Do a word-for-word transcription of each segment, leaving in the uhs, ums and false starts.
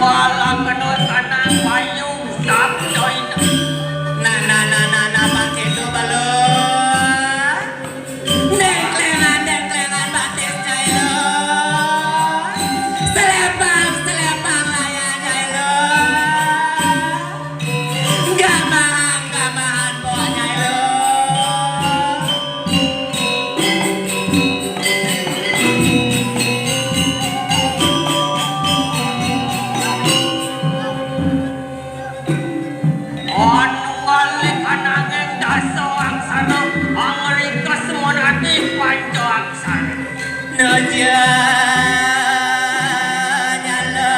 Walang kedul kanang payung sap coy. Nah, nah, nah, nah, nah, pakai itu balon. Dengklengan, dengklengan batisnya ilo. Selempang, selempang layarnya ilo. Gamahan, gamahan pokoknya ilo. Anu ngalih ananging dasa aksara, angrikas monati panca aksara. Naja nyala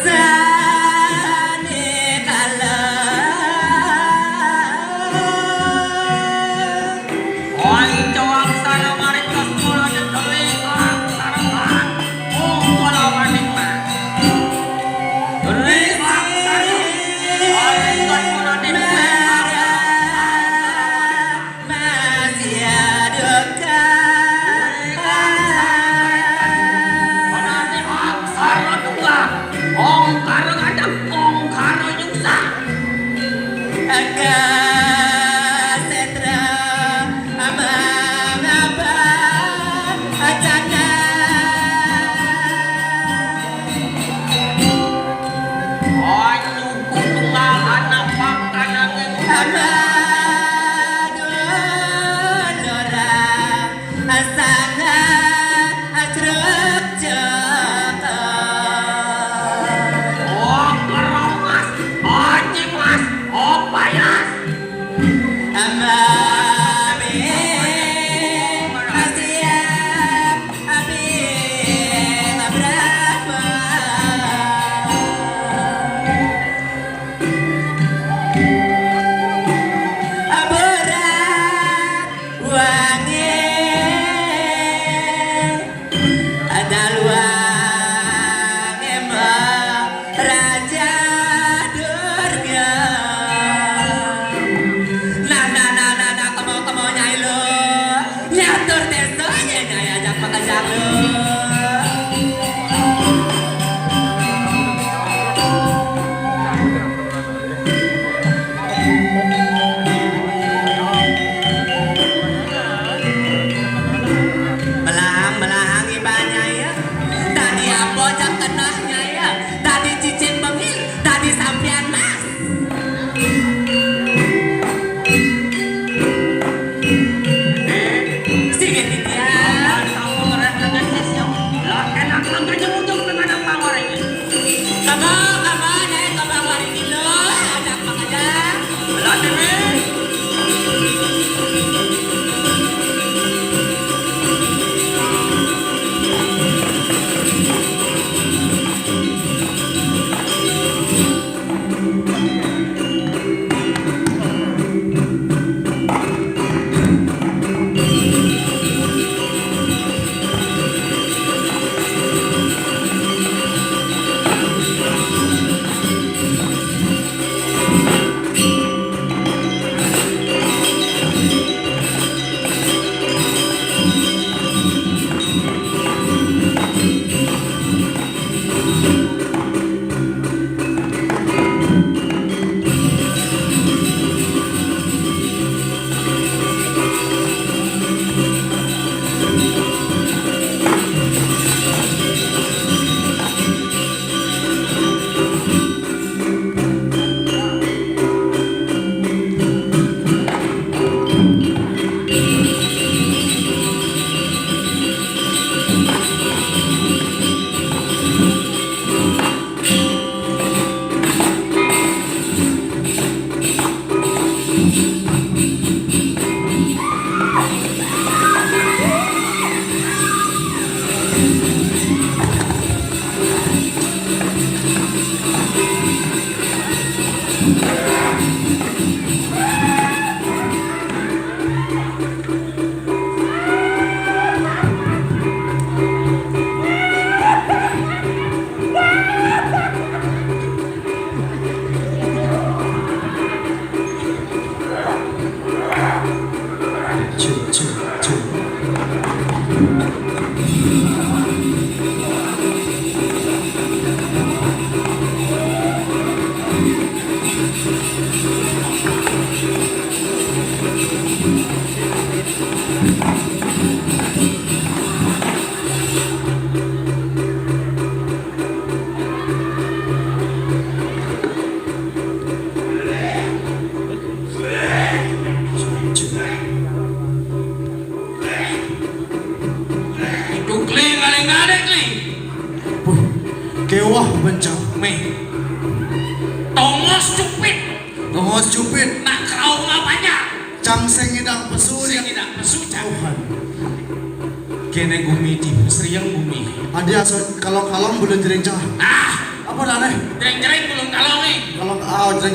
sane kala. Panca aksara maring kasmula ditewi aksara lan mung kalawaning ma. Ri aksara maring kasmula ditewi aksara. Masih ada kah? Ri aksara maring kasmula ditewi aksara tunggal. Ongkara ngadeg, ongkara nyungsang. Eka setra amang apa acana. Anyuku tunggal anak pangkananging anak. Aduh, lora. Asana ajruk jaka. Oh, keromas, oh, cimas, oh, payas. Amami, asiap, abi, abrapa. Aburat wangi. Ada luang embang Raja Durga. Nah, nah, nah, nah, nah, kemo, kemo, Nyai Luh. Nyatur desa, Nyai, Nyai ajak makejang, Luh. Belahang, belahang ibanya ya. Tadi apa jak kenahnya ya? Tadi cicing bengil, tadi sampian mas. Sing titiang. Lah enak mangkanya muncul dengan apa orang ini? Kaba, kaba, Nyai, kaba, waring ilo, ajak makejang. Lah, Dewi. Oh, bencang. Meh. Tongos cupit. Tongos cupit. Nak kerau ngapanya? Cang sing ngidang pesu. Sing ngidang pesu, Cang. Tuhan. Kene gumi tipu seriang gumi. Adi asal kalong-kalong belum jerinca. Ah, Apa dah nih? Jering-jering belum kalong nih. Kalau ah jering